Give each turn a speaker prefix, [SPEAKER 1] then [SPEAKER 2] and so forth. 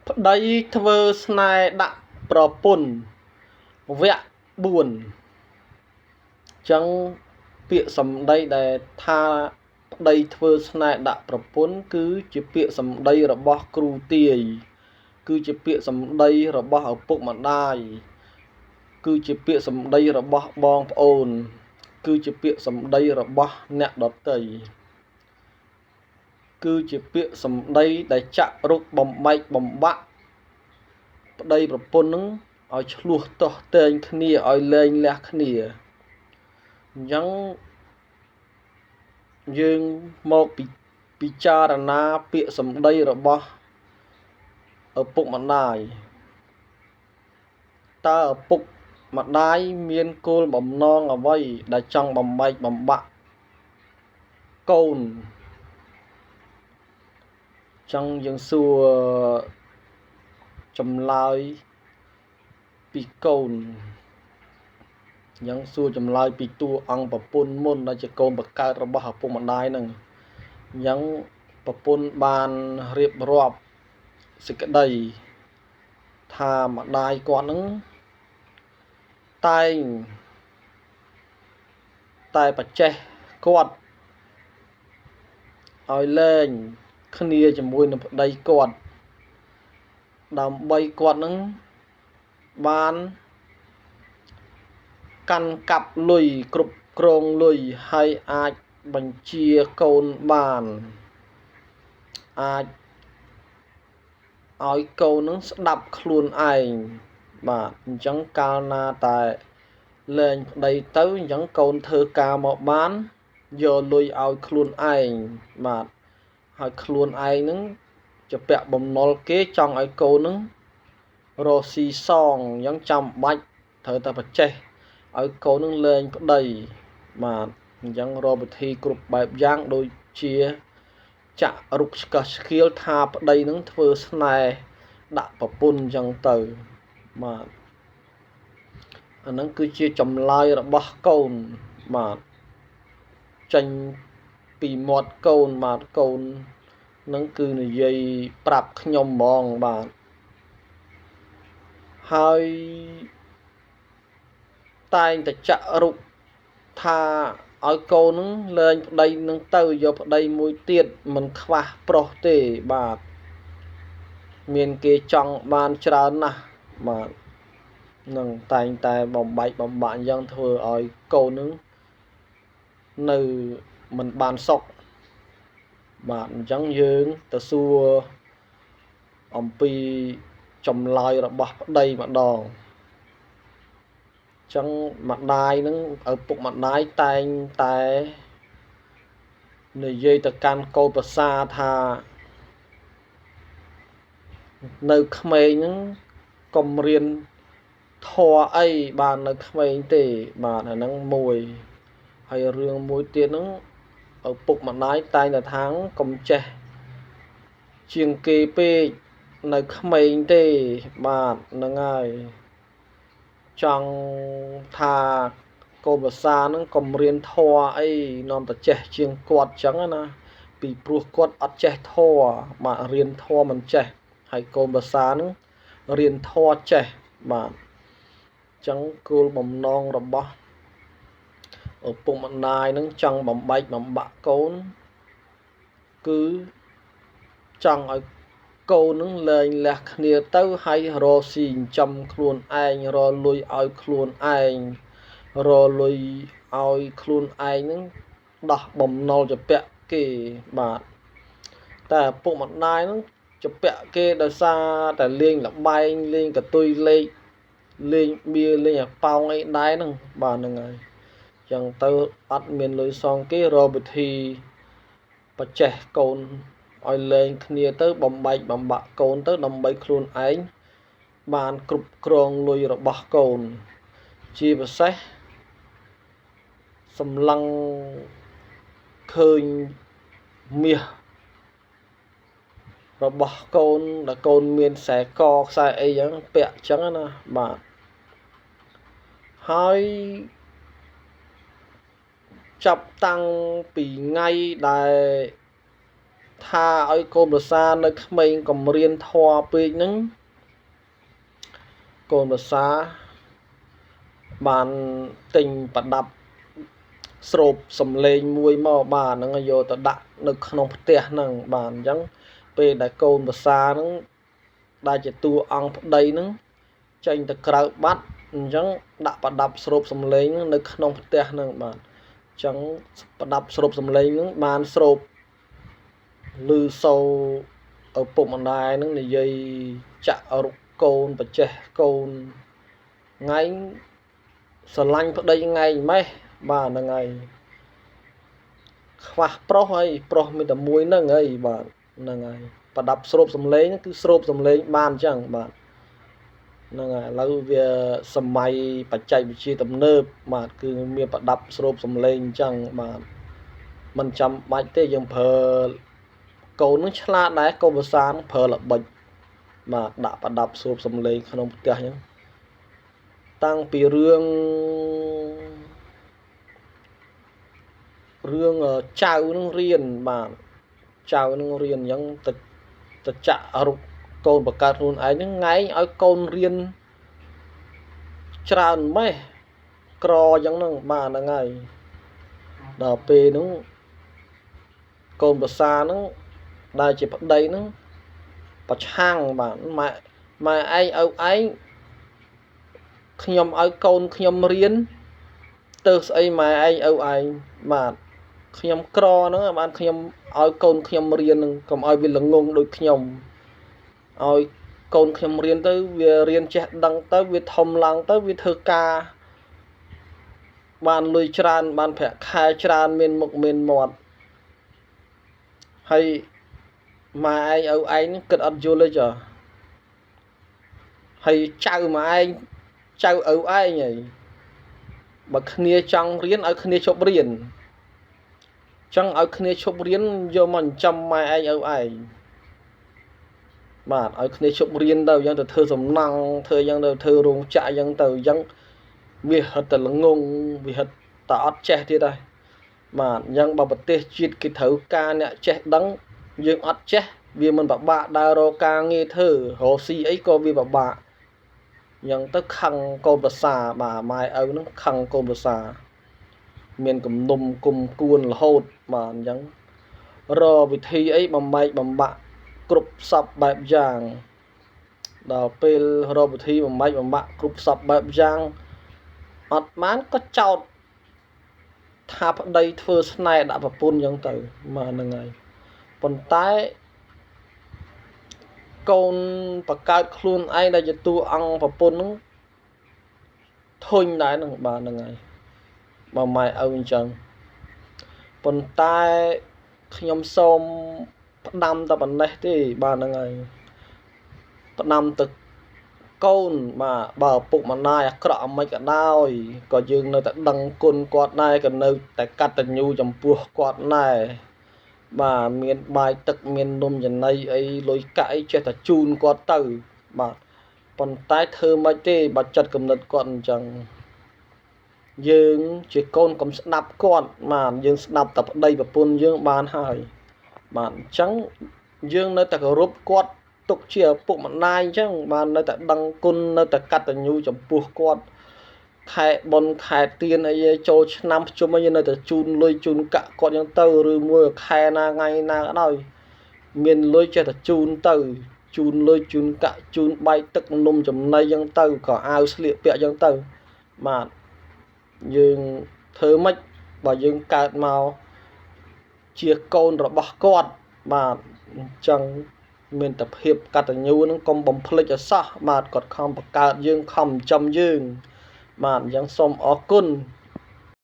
[SPEAKER 1] ប្តីធ្វើស្នេហ៍ដាក់ប្រពន្ធវគ្គ4អញ្ចឹងពាក្យសម្ដីដែលថាប្តីធ្វើស្នេហ៍ដាក់ប្រពន្ធគឺជាពាក្យសម្ដីរបស់គ្រូទាយគឺជាពាក្យសម្ដីរបស់ឪពុកម្ដាយគឺជាពាក្យសម្ដីរបស់បងប្អូនគឺជាពាក្យសម្ដីរបស់អ្នកដទៃគឺជាពាក្យសម្ដីដែលចាក់រុកបំបែកបំបាក់ប្តីប្រពន្ធនឹងឲ្យឆ្លោះទាស់ទែងគ្នាឲ្យលែងលះគ្នាអញ្ចឹងយើងមកពិចារណាពាក្យសម្ដីរបស់ឪពុកម្ដាយតើឪពុកម្ដាយមានគោលបំណងអ្វីដែលចង់បំបែកបំបាក់កូនចង់យើងសួរចម្លើយពីកូនយ៉ាងសួរចម្លើយពីតួអង្គប្រពន្ធមុនដែលជាកូនបង្កើតរបស់ឪពុកម្ដាយហ្នឹងអញ្ចឹងប្រពន្ធបានរៀបរាប់សេចក្តីថាម្ដាយគាត់ហ្នឹងតែងតែបច្ចេះគាត់ឲ្យលែងគ្នាជាមួយនឹងប្តីគាត់ដើម្បីគាត់នឹងបានកាន់កាប់លុយគ្រប់គ្រងលុយហើយអាចបញ្ជាកូនបានអាចឲ្យកូននឹងស្ដាប់ខ្លួនឯងបាទអញ្ចឹងកាលណាតែលែងប្តីទៅអញ្ចឹងកូនធ្វើការមកបានយកលុយឲ្យខ្លួនឯងបាទហើយខ្លួនឯងនឹងជាពាក់បំណុលគេចង់ឲ្យកូននឹងរកស៊ីសងអញ្ចឹងចាំបាច់ត្រូវតែបច្ចេះឲ្យកូននឹងលែងប្តីបាទអញ្ចឹងរកវិធីគ្រប់បែបយ៉ាងដូចជាចាក់រុកឆ្កឹះឆ្កៀលថាប្តីនឹងធ្វើស្នេហ៍ដាក់ប្រពន្ធអញ្ចឹងទៅបាទអាហ្នឹងគឺជាចម្លើយរបស់កូនបាទចេញពីមាត់កូនបាទកូននឹងគឺនិយាយប្រាប់ខ្ញុំហ្មងបាទហើយតែងតែចាក់រុកថាឲ្យកូននឹងលែងប្តីនឹងទៅយកប្តីមួយទៀតមិនខ្វះប្រុសទេបាទមានគេចង់បានច្រើនណាស់បាទនឹងតែងតែបំបែកបំបាក់អញ្ចឹងធ្វើឲ្យកូននឹងនៅមិនបានសុខបាទអញ្ចឹងយើងទៅសួរអំពីចម្លើយរបស់ប្តីម្ដងចឹងម្ដាយនឹងឪពុកម្ដាយតែងតែនិយាយទៅកាន់កូនប្រសាថានៅក្មេងហ្នឹងកុំរៀនធម៌អីបាននៅក្មេងទេបាទអាហ្នឹងមួយហើយរឿងមួយទៀតហ្នឹងឪពុកម្ដាយតែងតែថាកុំចេះជាងគេពេកនៅក្មេងទេបាទហ្នឹងហើយចង់ថាកូនប្រសាហ្នឹងកុំរៀនធម៌អីនាំតែចេះជាងគាត់ចឹងណាពីព្រោះគាត់អត់ចេះធម៌បាទរៀនធម៌មិនចេះហើយកូនប្រសាហ្នឹងរៀនធម៌ចេះបាទចឹងគោលបំណងរបស់ឪពុកម្ដាយហ្នឹងចង់បំបែកបំបាក់កូនគឺចង់ឲ្យកូននឹងលែងលះគ្នាទៅហើយរកស៊ីចិញ្ចឹមខ្លួនឯងរកលុយឲ្យខ្លួនឯងរកលុយឲ្យខ្លួនឯងនឹងដោះបំណុលជាពាក់គេបាទតែឪពុកម្ដាយនឹងជាពាក់គេដោយសារតែលេងល្បែងលេងកតុយលេខលេងបៀលេងអាប៉ោងអីដែរហ្នឹងបាទហ្នឹងហើយចឹងទៅអត់មានលុយសងគេរកវិធីបច្ចេះកូនឲ្យលែងគ្នាទៅបំបែកបំបាក់កូនទៅដើម្បីខ្លួនឯងបានគ្រប់គ្រងលុយរបស់កូនជាពិសេសសម្លឹងឃើញមាសរបស់កូនដែលកូនមានខ្សែកខ្សែអីចឹងពាក់ចឹងណាបាទហើយចាប់តាំងពីថ្ងៃដែល ថាឲ្យកូនប្រសានៅក្មេងកុំរៀនធម៌ពេកហ្នឹងកូនប្រសាបានទិញប្រដាប់ស្រូបសំឡេងមួយមកបាទហ្នឹងយកទៅដាក់នៅក្នុងផ្ទះហ្នឹងបាទអញ្ចឹងពេលដែលកូនប្រសាហ្នឹងដែលជាតួអង្គប្តីហ្នឹងចេញទៅក្រៅបាត់អញ្ចឹងដាក់ប្រដាប់ស្រូបសំឡេងនៅក្នុងផ្ទះហ្នឹងបាទអញ្ចឹងប្រដាប់ស្រូបសំឡេងហ្នឹងបានស្រូបឮសូរឪពុកម្ដាយហ្នឹងនិយាយចាក់រុកកូនបច្ចេះកូនថ្ងៃស្រឡាញ់ប្តីថ្ងៃម៉េះបាទហ្នឹងហើយខ្វះប្រុសហើយប្រុសមានតែមួយហ្នឹងហើយបាទហ្នឹងហើយប្រដាប់ស្រូបសំឡេងគឺស្រូបសំឡេងបានអញ្ចឹងបាទហ្នឹងហើយឥឡូវវាសម័យបច្ចេកវិទ្យាទំនើបបាទគឺមានប្រដាប់ស្រូបសំឡេងអញ្ចឹងបាទមិនចាំបាច់ទេយើងប្រើកូននឹងឆ្លាតដែរកូនភាសានឹងប្រើល្បិចបាទដាក់ប្រដាប់ស្រូបសំឡេងក្នុងផ្ទះអញ្ចឹងតាំងពីរឿងចៅនឹងរៀនបាទចៅនឹងរៀនអញ្ចឹងទៅចាក់រុកកូនបង្កើតខ្លួនឯងហ្នឹងថ្ងៃឲ្យកូនរៀនច្រើនម៉េះក្រអញ្ចឹងហ្នឹងបាទហ្នឹងហើយដល់ពេលហ្នឹងកូនប្រសាហ្នឹងដែលជាប្តីហ្នឹងប្រឆាំងបាទម៉ែឯងឪឯងខ្ញុំឲ្យកូនខ្ញុំរៀនទៅស្អីម៉ែឯងឪឯងបាទខ្ញុំក្រហ្នឹងបានខ្ញុំឲ្យកូនខ្ញុំរៀនហ្នឹងកុំឲ្យវាល្ងងដូចខ្ញុំឲ្យកូនខ្ញុំរៀនទៅវារៀនចេះដឹងទៅវាធំឡើងទៅវាធ្វើការបានលុយច្រើនបានប្រាក់ខែច្រើនមានមុខមានមាត់ហើយម៉ែឯងឪឯងគិតអត់យល់ទេចាហើយចៅម៉ែឯងចៅឪឯងហើយបើគ្នាចង់រៀនឲ្យគ្នាជប់រៀនចង់ឲ្យគ្នាឈប់រៀនយកមកចិញ្ចឹមម៉ែឯងឪឯងបាទឲ្យគ្នាឈប់រៀនទៅអញ្ចឹងទៅធ្វើសំណង់ធ្វើអញ្ចឹងទៅធ្វើរោងចក្រអញ្ចឹងទៅអញ្ចឹងវាហិតតែល្ងងវាហិតតែអត់ចេះទៀតហើយបាទអញ្ចឹងបើប្រទេសជាតិគេត្រូវការអ្នកចេះដឹងយើងអត់ចេះវាមិនពិបាកដើររកការងារធ្វើរកស៊ីអីក៏វាពិបាកអញ្ចឹងទៅខឹងកូនប្រសាបាទម៉ែឪហ្នឹងខឹងកូនប្រសាមានគំនុំគុំគួនរហូតបាទអញ្ចឹងរកវិធីអីបំបែកបំបាក់គ្រប់សពបែបយ៉ាងដល់ពេលរកវិធីបំបែកបំបាក់គ្រប់សពបែបយ៉ាងអត់បានក៏ចោតថាប្តីធ្វើស្នេហ៍ដាក់ប្រពន្ធអញ្ចឹងទៅបាទហ្នឹងហើយប៉ុន្តែកូនបង្កើតខ្លួនឯងដែលជាតួអង្គប្រពន្ធហ្នឹងធុញដែរហ្នឹងបាទហ្នឹងហើយបើម៉ែឪអញ្ចឹងប៉ុន្តែខ្ញុំសូមផ្ដាំតែប៉ុណ្ណេះទេបាទហ្នឹងហើយផ្ដាំទៅកូនបាទបើឪពុកម្ដាយអាក្រក់អ្មេចក៏ដោយក៏យើងនៅតែដឹងគុណគាត់ដែរក៏នៅតែកតញ្ញូចំពោះគាត់ដែរបាទមានបាយទឹកមាននំចំណីអីលុយកាក់អីចេះតែជូនគាត់ទៅបាទប៉ុន្តែធ្វើមិនទេបើចិត្តគំនិតគាត់អញ្ចឹងយើងជាកូនកុំស្ដាប់គាត់បាទយើងស្ដាប់តែប្តីប្រពន្ធយើងបានហើយបាទអញ្ចឹងយើងនៅតែគោរពគាត់ទុកជាឪពុកម្ដាយអញ្ចឹងបាននៅតែដឹងគុណនៅតែកតញ្ញូចំពោះគាត់ខែបុណ្យខែទានអីចូលឆ្នាំភ្ជុំអីនៅតែជូនលុយជូនកាក់គាត់អញ្ចឹងទៅឬមួយខែណាថ្ងៃណាក៏ដោយមានលុយចេះតែជូនទៅជូនលុយជូនកាក់ជូនបាយទឹកនំចំណីអញ្ចឹងទៅក៏អាវស្លៀកពាក់អញ្ចឹងទៅបាទយើងធ្វើម៉េចបើយើងកើតមកជាកូនរបស់គាត់បាទអញ្ចឹងមានតែភាពកតញ្ញូនឹងកុំបំភ្លេចឲ្យសោះបាទគាត់ខំបង្កើតយើងខំចិញ្ចឹមយើងបាទអញ្ចឹងសូមអរគុណ